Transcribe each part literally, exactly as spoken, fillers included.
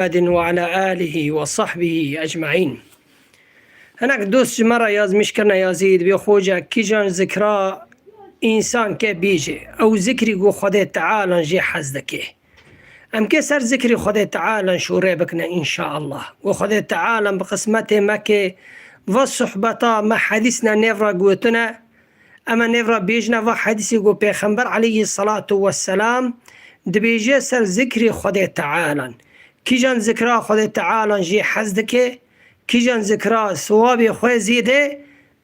محمد وعلى آله وصحبه أجمعين. Hinek dost ji me re yazmîş kirine yazî, dibê xoca kîjan zikra însan ke bêje, ew zikrî ku Xwedê Teala jê hez dike. Em kê ser zikrî Xwedê Teala şûrê bikine înşaallah. Ku Xwedê Teala bi qismetê me ke va sohbeta me hedîsne nêv re gotine, Ema nêv re bêjine va hedîsê ku Pêxember aleyhî selatu we selam dibêje ser zikrî Xwedê Tealan. Kîjan zikra Xwedê Tealan jê hez dike, kîjan zikra siwabê xwe zêde,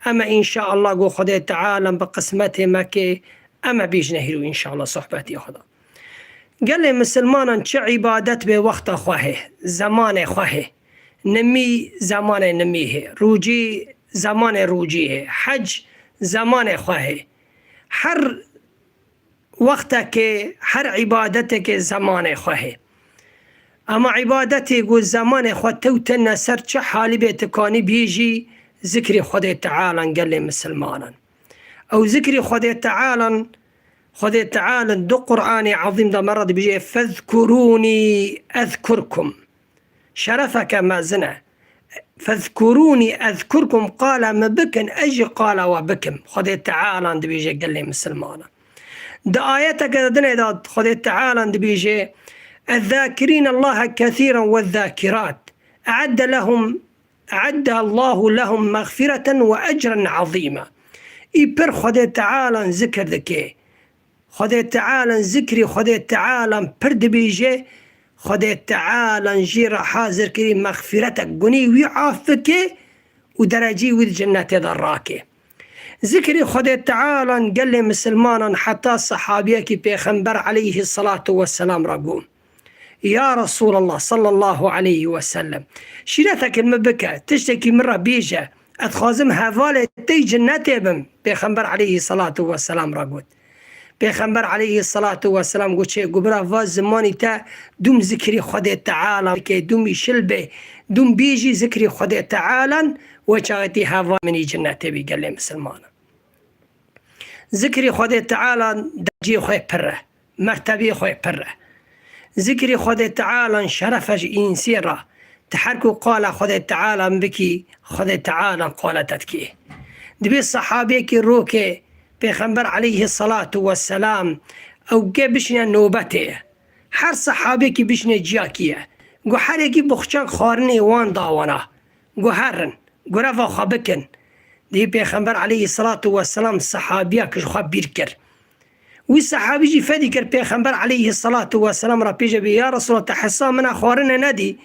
ema înşaallah ku Xwedê Tealan bi qismetê me ke ema bêjine hîro înşaallah sohbetê xwe de. Gelê misilmanan çi îbadet bê wexta xwe hê, zemanê xwe hê. Nimî zemanê nimî hê. Rûcî zemanê rûcî hê. Hec zemanê xwe hê. Her wextekê, her îbadetekê zemanê xwe hê. Ema îbadetê ku zemanê xwe tew tene ser çi halî bê tu kanî bêjî, zikrê Xwedê Tealan gelê misilmanan. Ew zikrê Xwedê Tealan, Xwedê Tealan du Qur'anê Ezîm de me re dibêje, "Fezkurûnî ezkurkum." Şerefeke mezin e. "Fezkurûnî ezkurkum", qala min bikin, ez jî qala we bikim. Xwedê Tealan dibêje gelê misilmanan. Di ayeteke de dinê de Xwedê Tealan dibêje, "Ezzakirîn Allahe kesîran wezzakirât, e'edde lehum, e'edde Allahu lehum mexfireten we ecren ezîma." Î pir Xwedê Tealan zikir dike. Xwedê Tealan zikrî Xwedê Tealan pir dibêje, Xwedê Tealan jê re hazir kirî mexfîretek, gunî wî af bike û derecî wî di cennetê de rake. Zikrî Xwedê Tealan gelê misilmanan heta sehabiyekî Pêxember aleyhî selatu we selam re got, "Ya Resûlallah sallallahu aleyhi ve sellem, şîreteke min bike, tiştekî min re bêje, ez dixwazim hevalê te yî cennetê bim." Pêxember aleyhî selatu we selam re got. Pêxember aleyhî selatu we selam got, "Çê, got bira va zimanî te dûm zikrî Xwedê Teala bike, dûm îşil be, dûm bêjî zikrî Xwedê Tealan, we çaxetî heval min î cennetê bî gelê misilmanan." Zikrî Xwedê Teala derecê xwe pir e, mertebê xwe pir e. Zikrî Xwedê Tealan şeref e ji însê re. Tu her ku qala Xwedê Tealan bikî, Xwedê Tealan qala te dikê. Dibê sehabiyekî rokê Pêxember aleyhî selatu we selam ew ke bişîne nobetê ye. Her sehabiyekî bişîne ciyakî ye. Got herekî buxçak xwarinê wan da wana. Got herin, got reva xwe bikin. Dî Pêxember aleyhî selatu we selam sehabiya ki ji xwe bîr kir. Wî sehabî jî fedî kir Pêxember aleyhî selatu we selam re pêje bê, "Ya Resûlallah, te hesa min a xwarine nedî,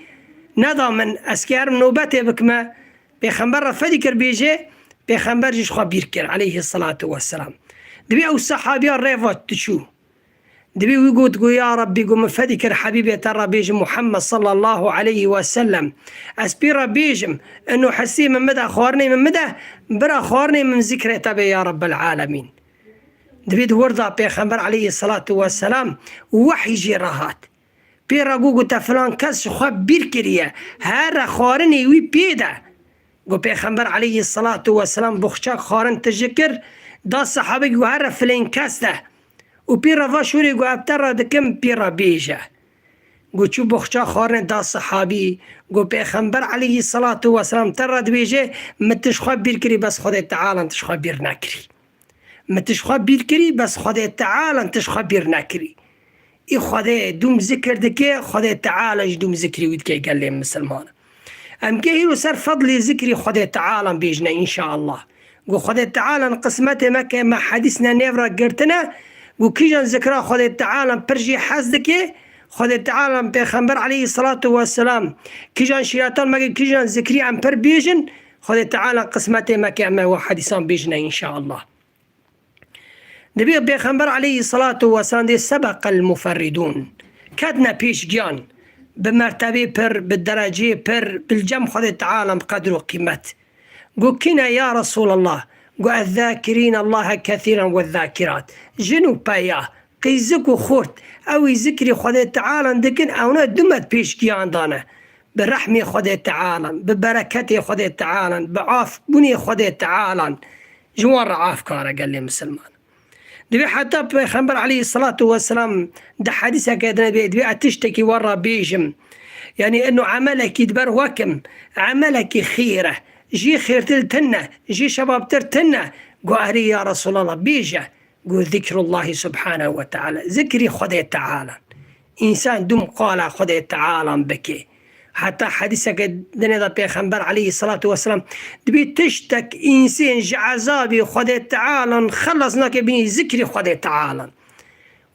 neda min, ez kê herim nobetê bikime." Pêxember re fedî kir bêje, Pêxember jî ji xwe bîr kir aleyhî selatu we selam. Dibê ew sehabiya rê va diçû. Dibê wî got, got, "Ya Rabbî, got min fedî kir hebîbê te re bêjim Muhammed sallallahu aleyhi ve sellem. Ez pê re bêjim, ino hesê min bide, xwarinê min bide, bira xwarinê min zikrê te bê ya Rabbel alemîn." Dibê di wir de Pêxember aleyhî selatu we selam wehy jê re hat. Pê re got, got, "Te filan kes ji xwe bîr kiriye, here xwarinê wî pê de." Got Pêxember aleyhî selatu we selam buxçak xwarin tije kir, da sehabê, got, "Here filên kes de." Û pê re va şûrê, got, "Ev te re dikim, pê re bêje." Got çû buxça xwarinê da sehabî, got Pêxember aleyhî selatu we selam te re dibêje, "Min tij xwe bîr kirî, bes Xwedê Teala tij xwe bîr nekirî." Min tij xwe bîr kirî, bes Xwedê Teala tij xwe bîr nekirî. Î Xwedê dûm zikir dike, Xwedê Teala jî dûm zikrî wî dike gelê misilman. Em kê hîro ser fedlê zikrî Xwedê Teala bêjine înşaallah. Got Xwedê Teala qismetê me ke me hedîs ne nêv re girtine, got kîjan zikra Xwedê Teala pir jî hez dike, Xwedê Teala Pêxember aleyhî selatu we selam kîjan şîretan me ke kîjan zikrî em pir bêjin, Xwedê Teala qismetê me ke em ê we hedîsan bêjine înşaallah. Dibê Pêxember aleyhî selatu we selam dê sebeqel muferridûn, ketine pêşgiyan, bi mertebê pir, bi dereceyê pir, bi cem Xwedê Teala bi qedr û qîmet. Got kî ne ya Resûlallah? Got ezzakirîn Allahe kesîran wezzakîrat. Jin û peya, qîzik û xurt, ewî zikrî Xwedê Teala dikin, ewne du me pêşgiyan dane. Bi rehmê Xwedê Teala, bi bereketê Xwedê Teala, bi afbûnê Xwedê Teala ji wan re af kare gelê misilman. Divê heta Pêxember aleyhî selatu weselam di hedîseke din bê, divê ez tiştekî we re bêjim. Yanî eno emelekî di ber we kim, emelekî xêr e, jî xêrtir tune, jî şebabtir tune. Got, erê ya Resûlallah, bêje. Got, zikrullahî subhanehu ve teala, zikrî Xwedê Tealan. Însan dûm qala Xwedê Tealan bike. Heta hedîseke dinê de Pêxember aleyhissalatu vesselam dibî tiştek însên ji ezabî Xwedê Tealan xelas nake bînî zikrî Xwedê Tealan.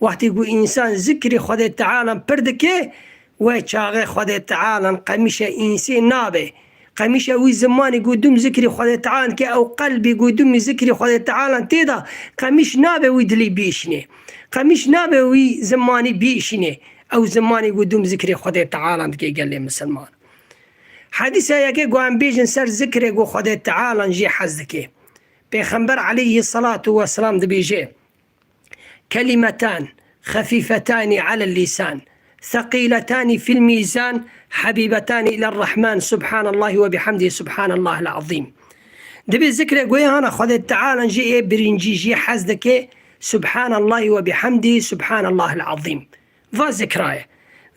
Wextî ku însan zikrî Xwedê Tealan pir dike, wê çaxê Xwedê Tealan qemîşe însê nabe. Qemîşe wî zimanî ku dûm zikrî Xwedê Tealan dike, ew qelbî ku dûmî zikrî Xwedê Tealan tê de, qemîş nabe wî dilî bîşînê. Qemîş nabe wî zimanî bîşînê. Ew zimanî ku dûm zikrê Xwedê Tealan dike gelê misilman. Hedîsa yekê ku em bêjin ser zikrê ku Xwedê Tealan jê hez dike. Pêxember aleyhissalatu vesselam dibêje, kelimetan xefîfetani alel lîsan, seqîletani fil mîzan, hebîbetani iler Rehman, Subhanallahi ve bihamdî, Subhanallahil azîm. Dibê zikrê goyê hana Xwedê Tealan jê ê birincî jê hez dike, Subhanallahi ve bihamdî, Subhanallahil azîm. Va zikra ye.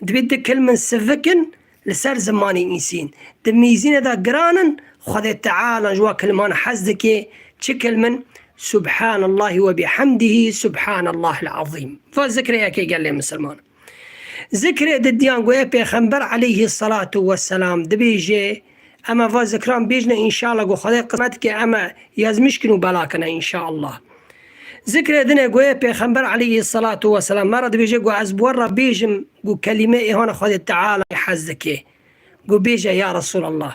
Dibê di kilmin sivik in li ser zimanê însîn. Di mîzînê de giran in, Xwedê Teala ji wa kilman hez dike. Çi kilmin? Subhanallahi ve bihamdihi, Subhanallahil azîm. Va zikrê yekê gelê misilman. Zikrê didiyan goye Pêxember aleyhissalatu vesselam dibêje, eme va zikran bêjne, înşallah, ku Xwedê qismet ke eme yazmîş kin û bela kine, înşallah. Zikrê dinê goye Pêxember aleyhissalatu vesselam, me re dibêje, ku ez bi we re bêjim, ku kelîme ê hona Xwedê Teala hez dike. Ku bêje, ya Resûlallah.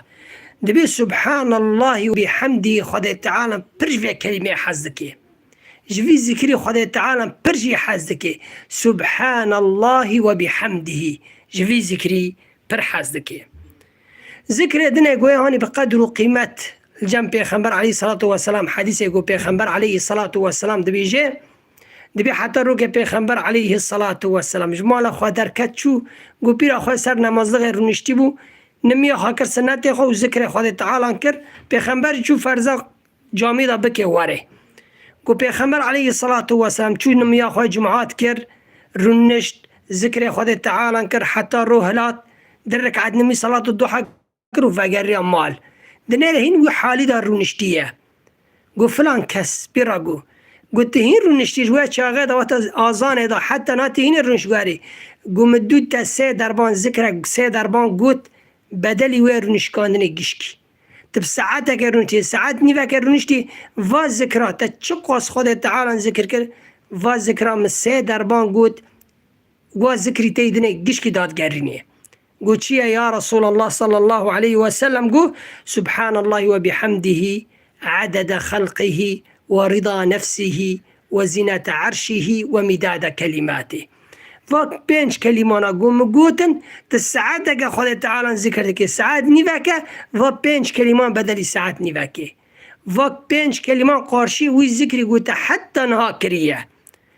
Dibê Subhanallahi ve bihamdihi, Xwedê Teala pir ji vê kelîmeyê hez dike. Ji vî zikrî Xwedê Teala pir jî hez dike. Subhanallahi ve bihamdihi. Ji vî zikrî pir hez dike. Zikrê dinê goyê hanî bi qedr û qîmet li cem Pêxember aleyhissalatu vesselam, hedîsê ku Pêxember aleyhissalatu vesselam dibêje, dibê heta rokê Pêxember aleyhissalatu vesselam ji mala xwe derket çû, ku pîra xwe ser nemazlixê rûniştî bû, nimiya xwe kir sinetê xwe û zikrê Xwedê Tealan kir, Pêxember jî çû ferza camî de bike were. Ku Pêxember aleyhissalatu vesselam çû nimiya xwe cumaat kir, rûnişt, zikrê Xwedê Tealan kir, heta ro hilat, di rekat nimî salatu duha kir û vegeriya mal. Dinêre hîn wî halî de rûniştiye. Got, filan kes, pê re got. Got, tu hîn rûniştî ji we çaxê de wata azanê de heta na tu hînê rûnişt guherî. Got, min dû te sê derban zikrek, sê derban got, bedelî wê rûnişkandinê gişkî. Tu bi saeteke rûniştî, saet nîveke rûniştî, va zikra, te çiqas Xwedê Teala zikir kir, va zikra min sê derban got, wa zikrî tey dinê gişkî dadgerînê. Got, çi ye ya Resûlallah sallallahu aleyhi ve sellem? Got, Subhanallahi ve bihamdihi, adede xelqihi, ve rida nefsihi, ve zinete erşihi, ve midade kelimati. Va pênc kelîmana got, min gotin, tu saeteke Xwedê Teala zikir dike, saet nîveke, va pênc kelîman bedelî saet nîvekê. Va pênc kelîman qarşî wî zikrî ku te heta niha kiriye.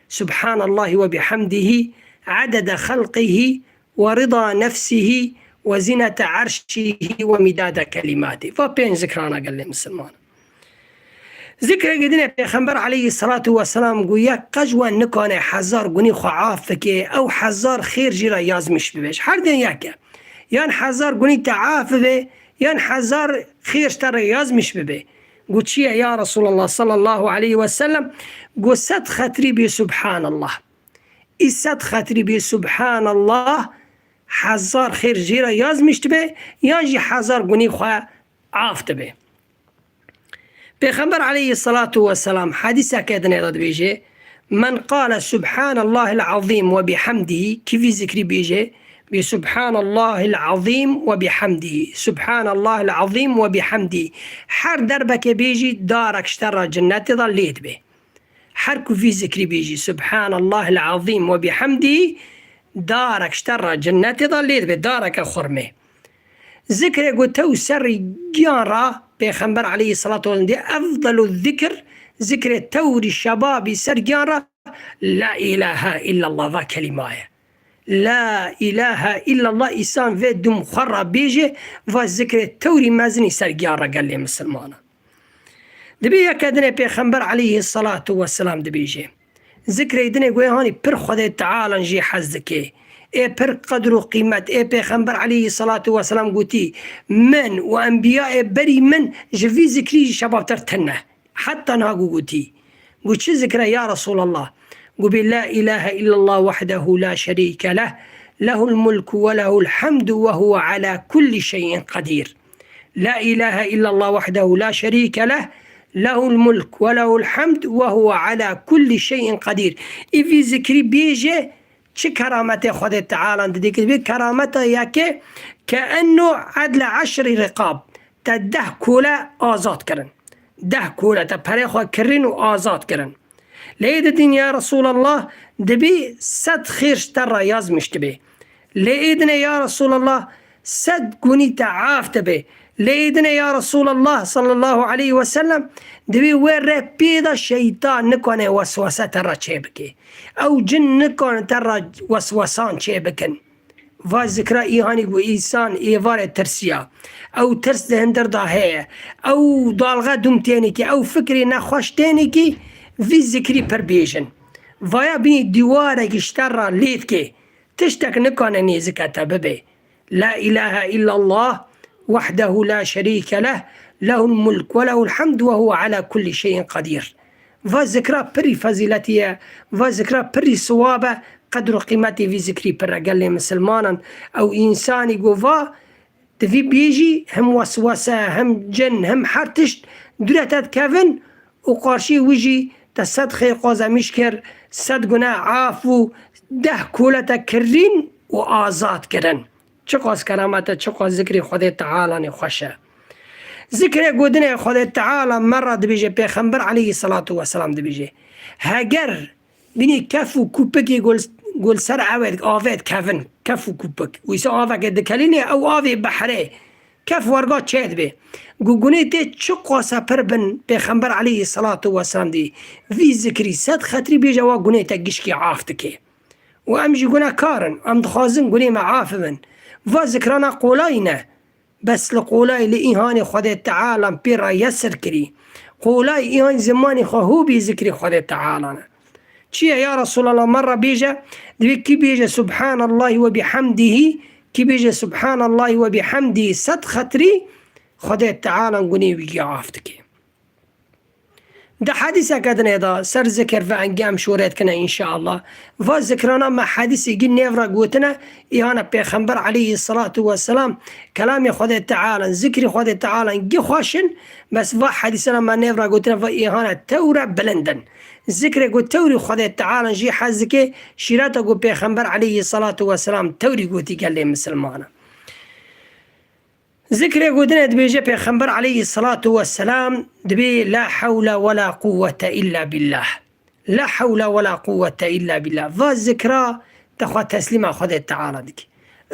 Subhanallahi ve bihamdihi, adede xelqihi, ve rida nefsihi, ve zinete erşihi, ve midade kelimati. Va pênc zikrana gelê misilman. Zikreke dinê Pêxember aleyhissalatu vesselam got, yek qe ji we nikane hezar gunî xwe af bike, ew hezar xêr jî re yazmîş bibe. Ji her dên yek e. Yan hezar gunî te af bibe, yan hezar xêr ji te re yazmîş bibe. Got, çi ye ya Resûlallah sallallahu aleyhi ve sellem? Got, sed xetrî bê Subhanallah. Î sed xetrî bê Subhanallah, hezar xêr jê re yazmîş dibe, yan jî hezar gunî xwe af dibe. Pêxember aleyhissalatu vesselam hedîseke dinê de dibêje, "Men qale Subhanallahil azîm ve bihamdihi", kî vî zikrî bêje, bê Subhanallahil azîm ve bihamdihi, Subhanallahil azîm ve bihamdihi. Her derbeke bêjî darek ji te re cinnetê de lê dibe. Her ku vî zikrî bêjî, Subhanallahil azîm ve bihamdihi, darek ji te re cinnetê de lê dibe, dareke xurmê. Zikrê ku tew serî giyan re, Pêxember aleyhissalatu vesselam dê, efdalu zikr, zikrê tewrî şebabî ser giyan re, La ilahe illallah, va kelîma ye. La ilahe illallah, îsan vê dûm xwe re bêje, va zikrê tewrî mezinî ser giyan re gelê misilmanan. Dibê yeke dinê Pêxember aleyhissalatu vesselam dibêje, zikrê dinê goyê hanî pir Xwedê Teala jê hez dike. ê pir qedr û qîmet, ê Pêxember aleyhî selatu weselam gotî, min û enbiyayê berî min ji vî zikrî jî şebabtir tune. Heta niha ku gotî. Got, çi zikre ya Resûlallah? Got, bê, la ilahe illallah wahdehu la şerîke leh, lehul mulku ve lehul hamdu ve huve ala kulli şeyin qedîr. La ilahe illallah wahdehu la şerîke leh, lehul mulk ve lehul hamd ve huve ala kulli şeyin qedîr. Ê vî zikrî bêje, çi kerametê Xwedê Teala didî ki, vê kerameta yekê ke enno edle eşrî riqab, te deh kole azad kirin. Deh kole te perê xwe kirîn û azad kirin. Lê êdî din ya Resûlallah, dibî sed xêr ji te re yazmiş dibe. Lê êdine ya Resûlallah, sed gunî te af dibe. Lê êdine ya Resûlallah sallallahu aleyhi ve sellem, dibî wê re pê de şeytan nikane weswese te re çêbike. Ew cin nikane te re weswesan çêbikin. Va zikra îhanî ku însan êvarê tirsiya. Ew tirs di hindir de heye. Ew dalxe dûm tênî ki, ew fikrê nexweş tênî ki, vî zikrî pir bêjin. Vaya bînî dîwarekî ji te re lê dike. Tiştek nikane nêzike te bibe. La ilahe illallah, wahdehu la şerîke leh, lehul mulk ve lehul hamd ve huve ala kulli şeyin qedîr. Va zikra pirî fezîletî ye, va zikra pirî siwab e, qedr û qîmetê vî zikrî pir e gelê misilmanan. Ew însanî ku va, di vî bêjî him weswese, him cin, him her tişt dûre te dikevin û qarşî wî jî te sed xêr xwazemîş kir, sed gune af û deh kole te kirîn û azad kirin. Çiqas keramet e, çiqas zikrî Xwedê Tealanê xweş e. Zikrê godinê Xwedê Teala me re dibêje, Pêxember aleyhî selatu weselam dibêje, heger bînî kef û kûpikê gol, gol ser ewê, avê dikevin, kef û kûpik. Wîsa avekê dikelînê, ew avê behrê, kef werga çê dibe. Gu gunê tê çiqas e pir bin, Pêxember aleyhî selatu weselam dî, vî zikrî sed xetrî bêje, wa gunê te gişkî af dike. Û em jî gunekar in, em dixwazin gunê me af bin. Va zikrana qolayî ne. Bes li qolayî li îhanê Xwedê Teala pê re yesir kirî. Qolayî îhan zimanê xwe hûbî zikrê Xwedê Teala ne. Çi ye ya Resûlallah, me re bêje, divê kî bêje Subhanallahî ve bihamdihî, kî bêje Subhanallahî ve bihamdihî sed xetrî, Xwedê Teala gunê wî yê af dike. Di hedîseke dinê de ser zikir ve engî em şûret kine înşeallah. Va zikrana me hedîsê gî nêv re gotine, îhana Pêxember aleyhî selatu weselam, kelamê Xwedê Teala, zikrî Xwedê Teala gî xweş in, bes va hedîsana me nêv re gotine, va îhana tewre bilind in. Zikrê ku tewrî Xwedê Teala jî hez dike, şîreta ku Pêxember aleyhî selatu weselam tewrî gotî gelê misilmana. Zikrê ku dinê dibêje Pêxember aleyhî selatu weselam, dibê la hewle we la quwwete illa billah. La hewle we la quwwete illa billah. Va zikra te xwe teslîma Xwedê Teala dike.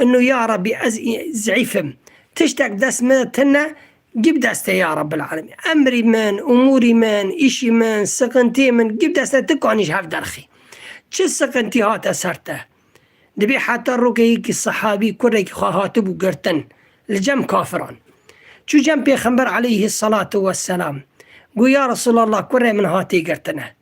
Ino ya Rabbî ez î-, zeîf im. Tiştek dest min de tune, gî bi destê ya Rabbil alemîn. Emrî min, umûrî min, îşî min, siqintiyê min, gî bi destê tu kanî ji hev derxî. Çi siqintî hate ser te? Dibê heta rokê yekî sehabî kurekî xwe hatibû girtin li cem kafiran. Çû cem Pêxember aleyhî selatu weselam. Got, ya Resûlallah, kurê min hatî girtine.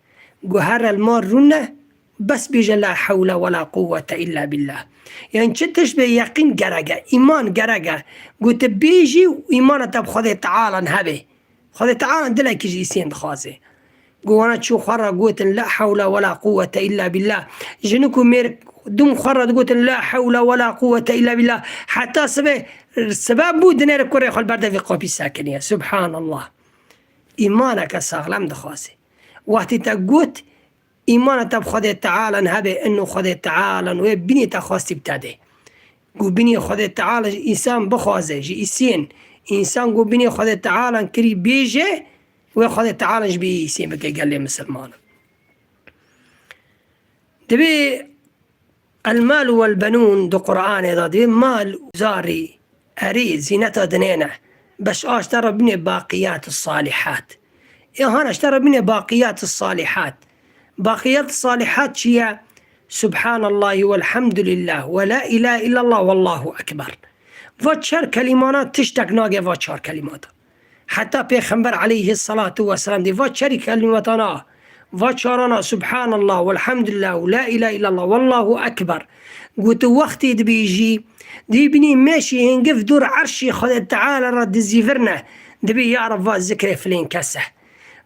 Got, here li mal rûne, bes bêje la hewle we la quwwete illa billah. Yani çi tişt bê yeqîn gerek e, îman gerek e. Got, tu bêjî û îmana te bi Xwedê Teala hebe. Xwedê Teala dilekî ji îsên dixwaze. Got wana çû xwe re gotin, la hewle we la quwwete illa billah. Jinik û mêrik dûm xwe re digotin, la hewle we la quwwete illa billah. Heta sibê, sibe bû dinêre kurê xwe li ber devê qapî sekiniye. Subhanallah. Îmaneke saxlem dixwaze. Wextî te got, îmana te bi Xwedê Teala hebe, ino Xwedê Teala wê binê te xwestî bi te dê. Ku binê Xwedê Teala ji însan bixwaze, ji îsên. Însan ku binê Xwedê Teala kirî bêje, wê Xwedê Teala ji bî îsên bike gelê misilmanan. Dibê el mal wel benûn di Qur'anê de dibê mal û zarî, erê, zîneta dinê ne. Bes a ji te re bîne baqiyat salihat. Ê hana ji te re bîne baqiyat salihat. Baqiyat salihat çi ye? Subhanallahî welhamdulillah we la ilahe illallah wallahu ekber. Va çar kelîmana tiştek nage va çar kelîmata. Heta Pêxember aleyhî selatu weselam dî va çarî kelîmatana Va çarana Subhanallah, Velhamdülillah, La ilahe illallah, Wallahu Ekber. Got, tu wextê dibêjî, dibînî mêşî hingif dûr erşî Xwedê Teala re dizîvirne. Dibê ya Reb va zikrê filên kes e.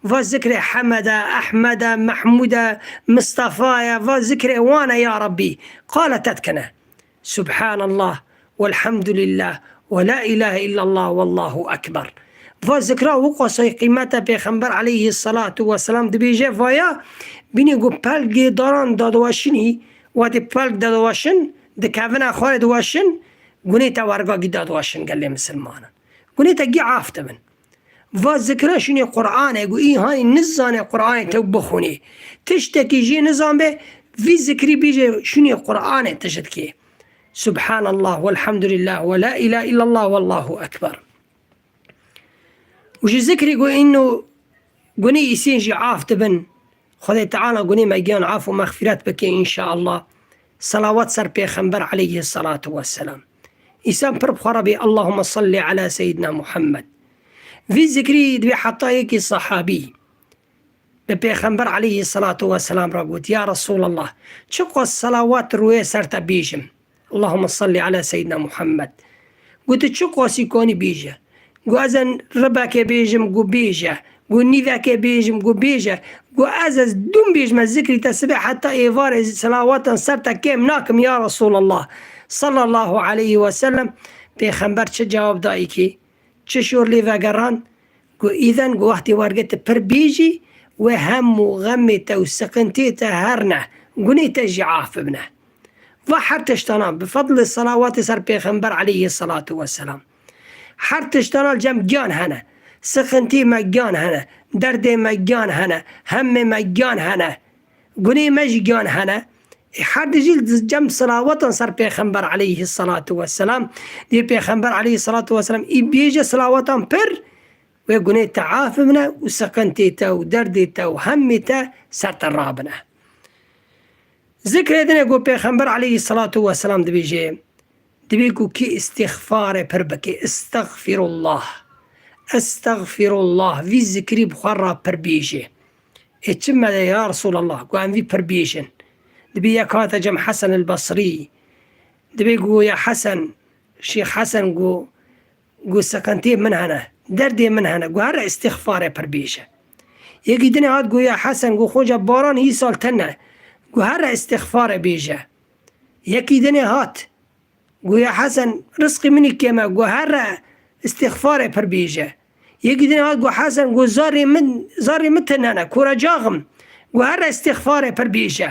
Va zikrê Hemed e, Ehmed e, Mehmûd e, Mistefa ye, va zikrê wan e ya Rebbî. Qale te dikine. Subhanallah, Velhamdülillah, ve la ilahe illallah, Wallahu Ekber. Va zikra û qasay qîmet e, Pêxember aleyhissalatu vesselam dibêje, vaya, bînî ku pelgê daran dadiwaşinî, wextê pelg dadiwaşin, dikevine xwarê diwaşin, gunê te werga gî dadiwaşin gelê misilmanan. Gunê te gî af dibin. Va zikra şûnê Qur'anê, gu î hanî nizane Qur'anê te bixwînê. Tiştekî jê nizanbe, vî zikrî bêje şûnê Qur'anê tijt kê. Subhanallah, Velhamdülillah, ve la ilahe illallah, Wallahu Ekber. Û ji zikrî gu înno gunê îsên jî af dibin. Xwedê Teala gunê me giyan af û mexfîret bike înşaallah. Selawat ser Pêxember aleyhissalatu vesselam. Îsan pir bi xwe re bê, Allahümme salli ala Seyyidina Muhammed. Vî zikrî dibê heta yekî sahabî bi Pêxember aleyhissalatu vesselam re got, Ya Resulallah, çiqas selawat rûyê ser te bêjim? Allahümme salli ala Seyyidina Muhammed. Got, tu çiqasî kanî bêje. Got, ez en ribekê bêjim, got bêje. Got, nîvekê bêjim, got bêje. Got, ez ez dûm bêjme zikrî te sibê heta êvarê selawatan ser te kêm nakim ya Resulallah. Sallallahu aleyhi ve sellem. Pêxember çi cewab dayî kî? Çi şor lê vegeran? Got, îden, got, wextê wergê tu pir bêjî, wê hemû xemê te û siqintiyê te herne, gunê te jî af bibine. Va her tiştana bi fedlê selawatê ser Pêxember aleyhissalatu vesselam. Her tiştana cem giyan hene. Siqintî me giyan hene. Derdê me giyan hene. Hemmê me giyan hene. Gunê me jî giyan hene. Ê her dijî cem selawatan ser Pêxember aleyhissalatu vesselam. Dê Pêxember aleyhissalatu vesselam î bêje selawatan pir. Wê gunê te af bibine û siqintê te û derdê te û hemmê te ser te rabine. Zikrê dinê ku Pêxember aleyhissalatu vesselam dibêje, dibê ku kî îstîxfarê pir bike, estexfirullah, estexfirullah, vî zikrî bi xwe re pir bêje. Ê çi me de ya Resulallah, ku em vî pir bêjin? Dibê yek hate cem Hesen el Basrî, dibê ku ya Hesen, Şêx Hesen ku got, siqintiyê min hene, derdê min hene, got, here îstîxfarê pir bêje. Yekî dinê hat, got, ya Hesen, got, xoca baran hî sal tene, got, here îstîxfarê bêje. Yekî dinê hat, got, ya Hesen, rizqî min î kêm e, got, here îstîxfarê pir bêje. Yekî dinê hat, got, Hesen, got, zarê min, zarê min tene ne, kûrecaxim, got, here îstîxfarê pir bêje.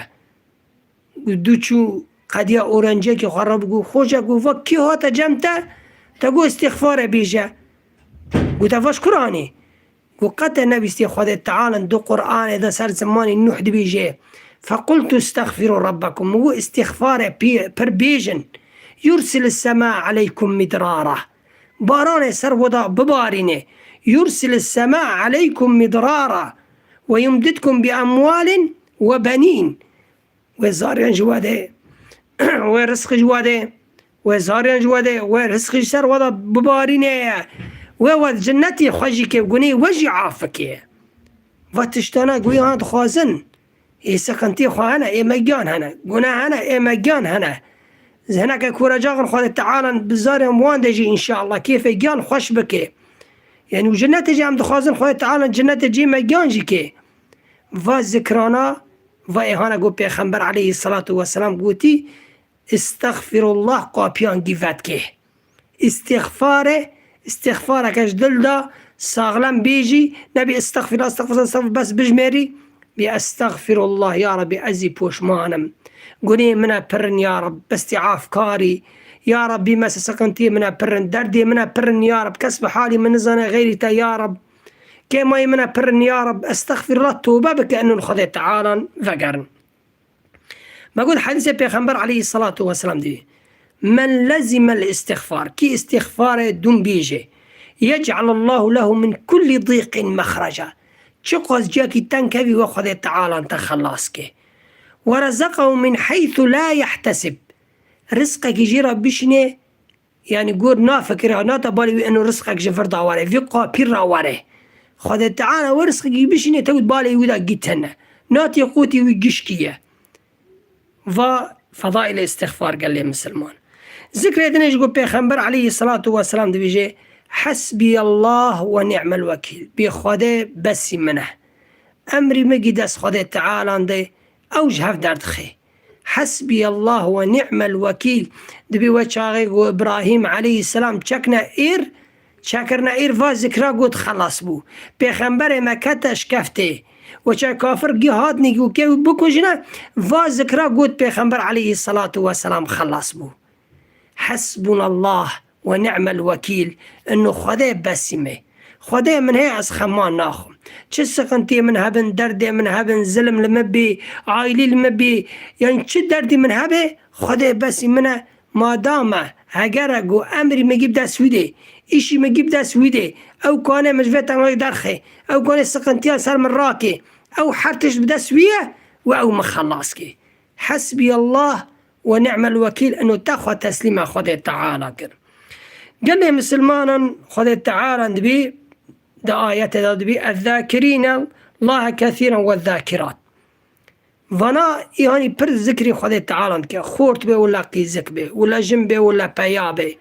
Dû çû qediya orencekî xwe re bigot, xoca, got, va kî hate cem te, te got îstîxfarê bêje. Got, te va ji kur anî? Got, qe te nebîstî Xwedê Teala di Qur'anê de ser zimanê Nuh dibêje, Fequltu estexfiru rabbekum. Min got, îstîxfarê pî-, pir bêjin. Yursilis sema aleykum midrara. Baranê ser we de bibarîne. Yursilis sema aleykum midrara. Ve yumdidkum bi emwalin ve benîn. Wê zariyan ji we de, wê rizqî ji we de, wê zariyan ji we de, wê rizqî ji ser we de bibarîne ye. Wê we cinnetê xwe jî ke gunê we jî afike. Va tiştana guya dixwazin. Ê siqintî xwe hene, ê me giyan hene. Gune hene, ê me giyan hene. Hineke kûrecaxin Xwedê Teala bi zarên wan de jî înşallah kêfê giyan xweş bike. Yani û cinnetê jî em dixwazin Xwedê Teala cinnetê cî me giyan jî ke. Va zikrana, va êhana ku Pêxember aleyhissalatu vesselam gotî, "Estexfirullah" qapiyan gî vedkê. Îstîxfarê, îstîxfareke ji dil de saxlem bêjî, nebî "Estexfirullah, estexfirullah, estexfirullah", bes bijmêrî, bê "Estexfirullah, ya Rebî, ez î poşman im. Gunê min e pirin, ya Reb, bes tê afkarî. Ya Reb, bî me siqintiyê min e pirin, derdê min e pirin, ya Reb, kes bi halî min nizane xeyrî te, ya Reb." Kêmayî min e pirin ya Reb, estexfirullah, tobe bike eno li Xwedê Tealan vegerin. Me got hedîsê Pêxember aleyhissalatu vesselam dî. Men lezimel istixfar, kî istixfarê dûm bîje, yec'alullahu lehu min kulli dîqin mexreca. Çiqas ciyakî teng kevî we Xwedê Tealan te xelas ke. Ve rezekahu min heythu la yehtesib. Rizqekî jê re bişîne, yani gor nafikire, nata balê wî eno rizqek ji vir da were, vî qapî ra were. Xwedê Teala we rizqekî bişîne, te got balê wî da gîtene. Natî qûtî wî gişkî ye. Va fedaîlê îstixfar gelê misilman. Zikrê din jî ku Pêxember aleyhisselatu vesselam dibêje, "Hasbiyallah ve ni'mel wekîl." Bê Xwedê besî min e. Emrî min gî dest Xwedê Tealan de, ew ji hev derdixe. Hasbiyallah ve ni'mel wekîl. Dibê we çaxê ku Îbrahîm aleyhisselam çekne êr, çekirine êr, va zikra got, xelas bû. Pêxemberê me kete şkeftê. Weçe kafir gî hatnî û kê wî bikujine, va zikra got Pêxember aleyhisselatu vesselam, xelas bû. Hasbunallah ve ni'mel wekîl. Ino Xwedê besî me. Xwedê min heye, ez xeman naxwim. Çi sixintiyê min hebin, derdê min hebin, zilim li min bî, aîlî li min bî, yanî çi derdî min hebe, Xwedê besî min e. Madame, hegere ku emrî min gî bi dest wî dê, îşî min gî bi dest wî dê, ew kanê min ji vê tengayî derxê, ew kanê siqintiya ser min rakê, ew her tişt bi dest wî ye û ew min xelas kê. Hasbiyallah ve ni'mel wekîl, ino te xwe teslîma Xwedê Teala kir. Gelê misilmanan Xwedê Teala dibî, di ayetê de dibî, "Ezzakirîne Allahe kesîran ve zâkirat." Vana, îhanî pir zikrî Xwedê Teala dike. Xort be wila qîzik be, wila jin be, wila peya be.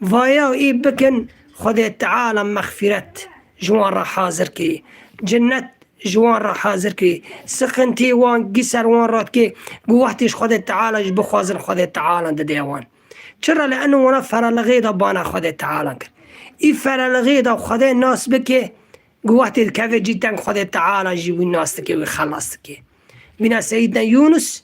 Vaya ê bikin, Xwedê Teala mexfîret ji wan re hazir kirî. Cinnet ji wan re hazir kirî. Siqintiyê wan gî ser wan re dike. Ku wextê ji Xwedê Teala jî bixwazin, Xwedê Teala dide wan. Çira li eno wana ferelixê de bana Xwedê Teala kir. Î ferelixê de Xwedê nas bike, ku wextê dikeve cî teng Xwedê Teala jî wî nas dike, wî xelas dike. Bîna Seyîdna Yûnus,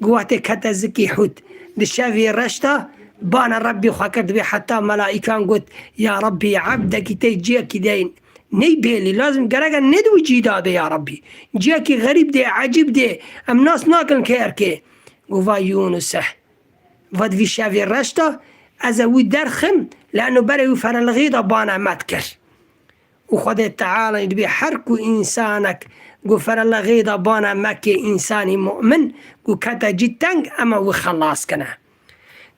ku wextê kete zikî hût, di şevê reş de, bana Rebbî xwe kir, dibê heta melaîkan got, "Ya Rebbî, ebdekî tê ciyekî de ney bêlî, lazim gereke nê di wî cî de be, ya Rebbî. Ciyekî xerîb dê, ecîb dê, em nas nakin kê erkê." Got, "Va Yûnus e." Va di vî şevê reş de ez ê wî derxim, li eno berê wî ferelixî de bana me dikir. Û Xwedê Teala dibê her ku însanek ku ferelixî de bana me kê însanî mu'min ku kete cî teng, ema wî xelas kine.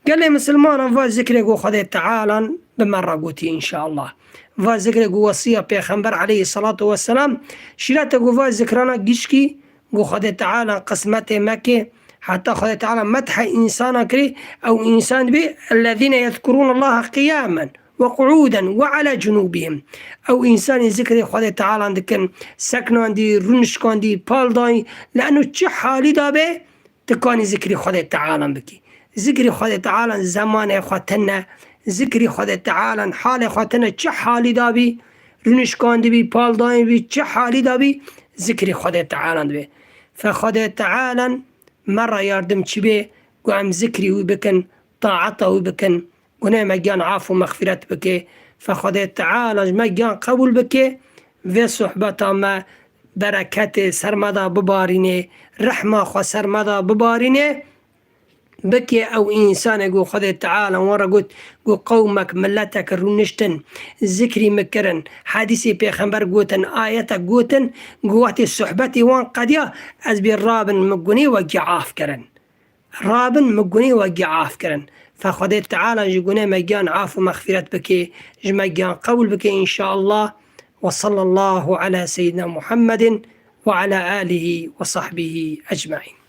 Gelê misilmanan va zikrê ku Xwedê Teala bi me re gotî înşallah. Va zikrê ku wesiya Pêxember aleyhisselatu vesselam, şîrete ku va zikrana gişkî, ku Xwedê Teala qismetê me kê, heta Xwedê Teala methê însana kirî, ew însan bê, "Ellezîne yezkurûnallaha qiyâmen ve qu'ûden ve alâ cunûbihim." Ew însanî zikrê Xwedê Teala dikin, seknandî, rûnişkandî, paldayî, li eno çi halî de be, tu kanî zikrî Xwedê Teala bikî. Zikrî Xwedê Teala zemanê xwe tune, zikrî Xwedê Teala halê xwe tune, çi halî de bî, rûnişkandî bî, paldayî bî, çi halî de bî, zikrî Xwedê Teala dibe. Fe Xwedê Teala me re yardimçî bê, ku em zikrî wî bikin, taeta wî bikin, gunê me giyan af û mexfîret bike. Fe Xwedê Teala ji me giyan qebûl bike, vê sohbeta me bereketê ser me de bibarîne, rehma xwe ser me de bibarîne. Bike ew însanê ku Xwedê Teala wan re got, ku qewmek, miletek rûniştin, zikrî min kirin, hedîsê pêxember gotin, ayetek gotin, ku wextê sohbetê wan qediya, ez bê rabin min gunê we giya af kirin. Rabin min gunê we giya af kirin. Fe Xwedê Teala ji gunê me giyan af û mexfîret bike, ji me giyan qebûl bike înşallah. Ve sallallahu ala seyyidina Muhammedin ve ala alihi ve sahbihi ecmaîn.